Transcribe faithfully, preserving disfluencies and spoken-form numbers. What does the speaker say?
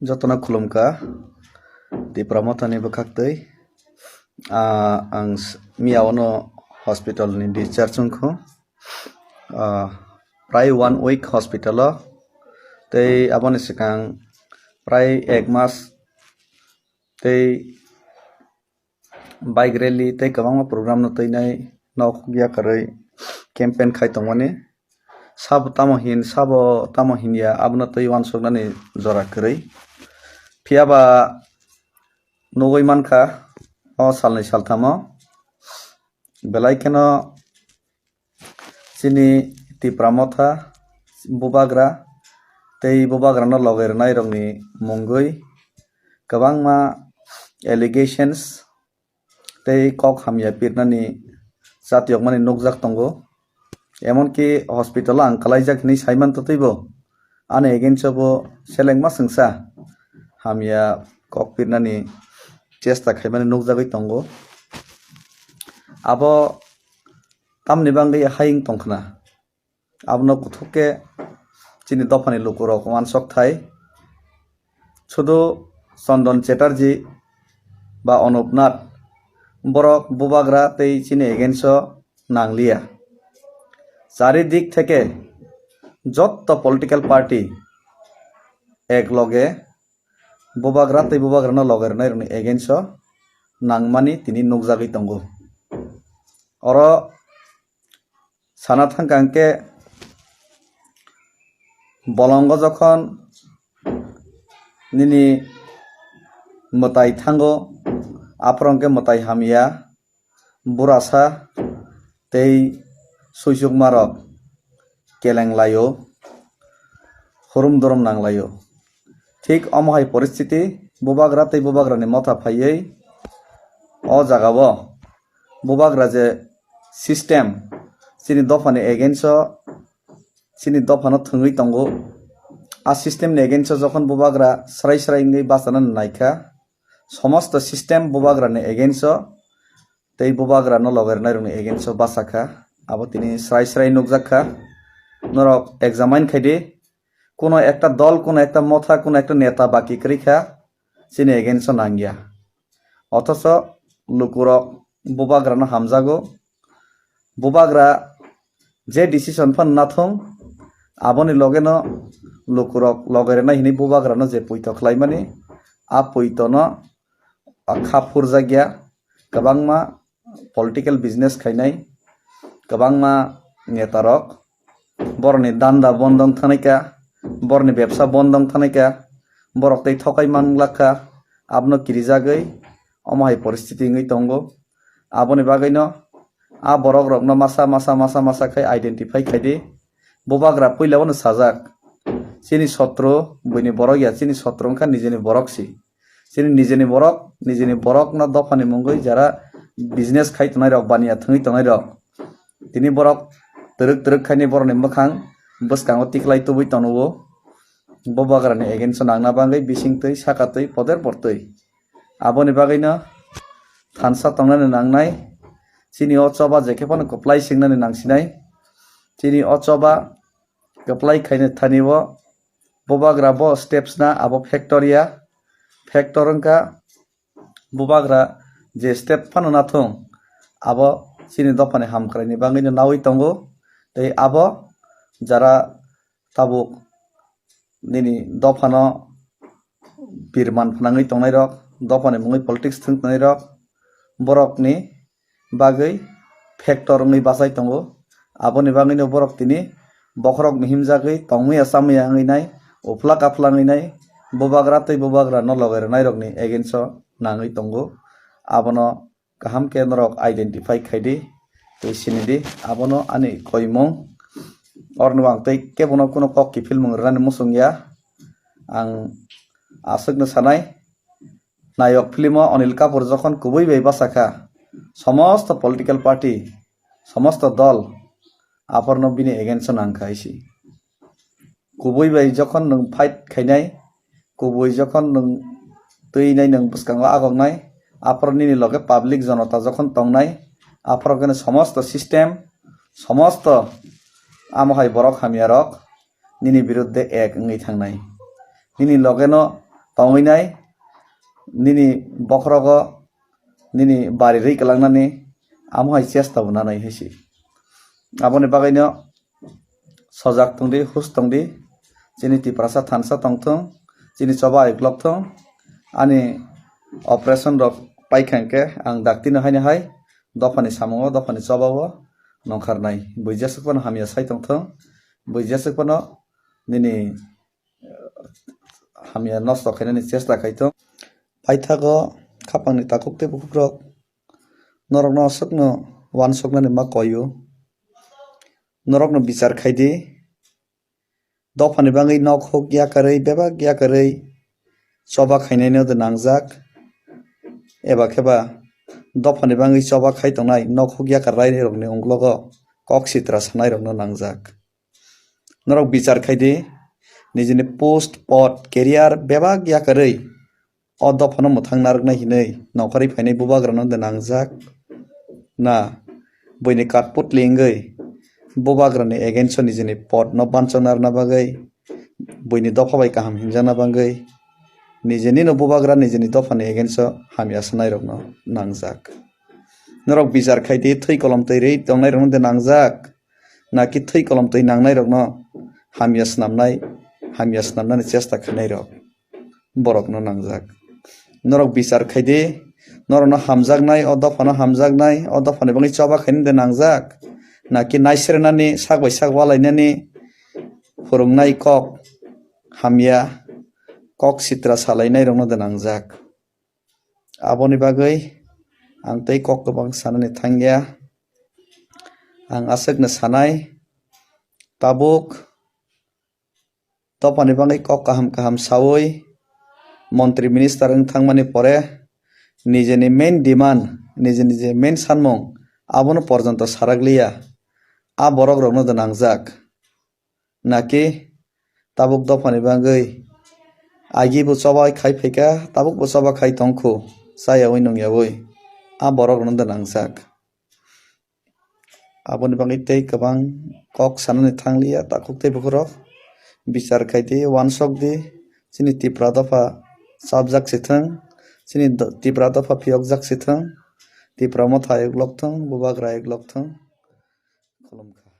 Jotono khulumkha, Tipra Mothani bwkhaktwi. Ah, ang s-, miya ono hospital ni discharge wngkhu. Ah, prai one week hospital o, tei aboni swkang prai ek mas tei bike rally tei kwbangma program no twinai nok yakarwi campaign khai tongmani. Sabo tamo hin, sabo tamo hinya, abono twi uansuknani jora kwrwi. Phiyaba nugwi mankha o salnwi salthamo belai kheno chini Tipra Motha bubagra tei bubagrano loge rwnairokni mungwi kwbangma allegations tei kok hamya pirnani chatiyokmani nukjak tongo. Emonki hospital o ang kwlaijak hinwi saiman twtwibo ani against o bo selengma swngsa hamya kok pirnani chesta khaimani nukjagwi tongo. Abo tamni bangwi hayung tongkhna? Abono kuthuk khe chini dophani lukurok uansuk thai. Sudu Chandon Chatterjee ba Anup Nath borok bubagra tei chini against o nangliya. Chari dik theke jotto political party ek loge bubagra tei bubagrano loge rwnairokni against o nangmani tini nukjagwi tongo. Oro sana thangkha hwnkhe bolongo jokhon nini mwtai thango, aphuru hwnkhe mwtai hamya, burasa tei suisukmarok keleng laio, hurum durum nang laio. Thik omo hai poristiti bubagra tei bubagrani motha phaiwi o jagao bubagra je system chini dophani against o, chini dophano thwngwi tongo. A system ni against o jokhon bubagra srai srai wngwi bachana naikha, somosto system bubagrani against o tei bubagrano loge rwnairokni against o bachakha. Abo tini srai srai nukjakha. Norok examine khaidi, kuno ekta dol, kuno ekta motha, kuno ekta neta baki kwrwi kha chini against o nangya. Othocho lukurok bubagrano hamjago. Bubagra je decision phano nathung, aboni logeno lukurok loge rwnai hinwi bubagrano je poito khlaimani, a poitono kha phurjakya. Kwbangma political business khainai, kwbangma netarok borokni danda bondo wng thangnaikha, borokni bebsa bondo wng thangnaikha, borok tei thokai manglakha, abono kirijagwi omo hai poristiti wngwi tongo. Aboni bagwino a borokrokno masa masa masa masa khai identify khaidi. Bubagra puila bono sajak, chini sotro buini borok ya, chini sotro wngkha nijeni borok si. Chini nijeni borok, nijeni borokno dophani mungwi jara business khai tongnai rok, baniya thwngwi tongnai rok, tini borok twrwk twrwk khaini borokni mwkhang bwskango tiklai tubui tongo. Bubagrani against o nangna bagwi bisingtwi, sakatwi, poder portwi. Aboni bagwino thansa tongnani nangnai. Chini o choba jekhe phano kwplai singnani nangsinai. Chini o choba kwplai khaina thani o bubagra bo steps na abo factor ya. Factor wngkha bubagra je step phano nathung, abo chini dophani hamkraini bagwino nawi tongo. Tei abo jara tabuk nini dophano birman phnangwi tongnairok, dophani mungwi politics thwng tongnairok, borokni bagwi factor wngwi bachai tongo. Aboni bagwino borok tini bokhorok mihimjagwi tongmaya chamaya wngwi nai, uphla kaphla wngwi nai, bubagra tei bubagrano loge rwnairokni against o nangwi tongo. Abono kaham khe norok identify khaidi tei sinidi, abono ani koimung. Oroni bo ang tei kebono kuno kok kiphilmung rwnani muchung ya. Ang aswkno sanai, nayok film o Anil Kapoor jokhon kubui bai bachakha, somosto political party, somosto dol aphorno bini against o nangkha isi. Kubui bai jokhon nwng fight khainai, kubui jokhon nwng twinai, nwng bwskango agoknai, aphor nini loge public jonota jokhon tongnai, aphor khe somosto system, somosto amo hai borok hamya rok nini biruddhe ek wngwi thangnai. Nini loge no tongwi nai, nini bokhorogo nini bari rwi kwlangnani amo hai chesta bo nanai hai se. Aboni bagwino sojak tongdi, hus tongdi, chini Tiprasa thansa tongthung, chini choba ayuk lokthung, ani operation rok paikha hwnkhe ang daktino haino hai dophani samungo, dophani chobao nongkharnai. Buijaswk phano hamya sai tongthung, buijaswk phano nini hamya nosto khainani chesta khaithung. Paithago khapangni takhuk tei bukhukrok norokno aswkno uansuknani ma koio. Norokno bichar khaidi. Dophani bagwi nok huk yakarwi, bebak yakarwi choba khainaino de nangjak. Eba kheba dophani bagwi choba khai tongnai nok huk yakar rairokni unglogo kok sitra sanairokno nangjak. Norok bichar khaidi, nijini post, pod, career bebak yakarwi o dophano mwthang narwknai hinwi nongkhorwi phainai bubagrano de nangjak na buini katputli wngwi bubagrani against o nijini podno bansok narwkna bagwi, buini dopha bai kaham himjakna bagwi, nijinino bubagra nijini dophani against o hamya sanairokno nangjak. Norok bichar khaidi, thwi kolom twi rwi tongnairokno de nangjak, naki thwi kolom twi nangnairokno hamya swnamnai, hamya swnamnani chesta khainairok borokno nangjak. Norok bichar khaidi, norokno hamjaknai, o dophano hamjaknai, o dophani bagwi choba khainani de nangjak, naki naisrenani, sak bai sak walainani phwrwngnai kok hamya, kok sitra salainairokno de nangjak. Aboni bagwi ang tei kok kwbang sanani thangya. Ang aswkno sanai, tabuk dophani bagwi kok kaham kaham saui montri minister wng thangmani pore nijeni main demand, nijeni je main sanmung abono porjonto sarakliya. A borokrokno de nangjak. Naki tabuk dophani bagwi agi bo choba khai phaikha, tabuk bo choba khai tongkhu, chayaui nungyaui a borokrokno de nangjak. Aboni bagwi tei kwbang kok sanani thangliya, takhuk tei bukhurok bichar khaidi, uansokdi, chini Tipra dopha chapjak sithwng, chini do-, Tipra dopha phiyokjak sithwng, Tipra motha ayuk lokthwng, bubagra ayuk lokthwng. Khulumkha.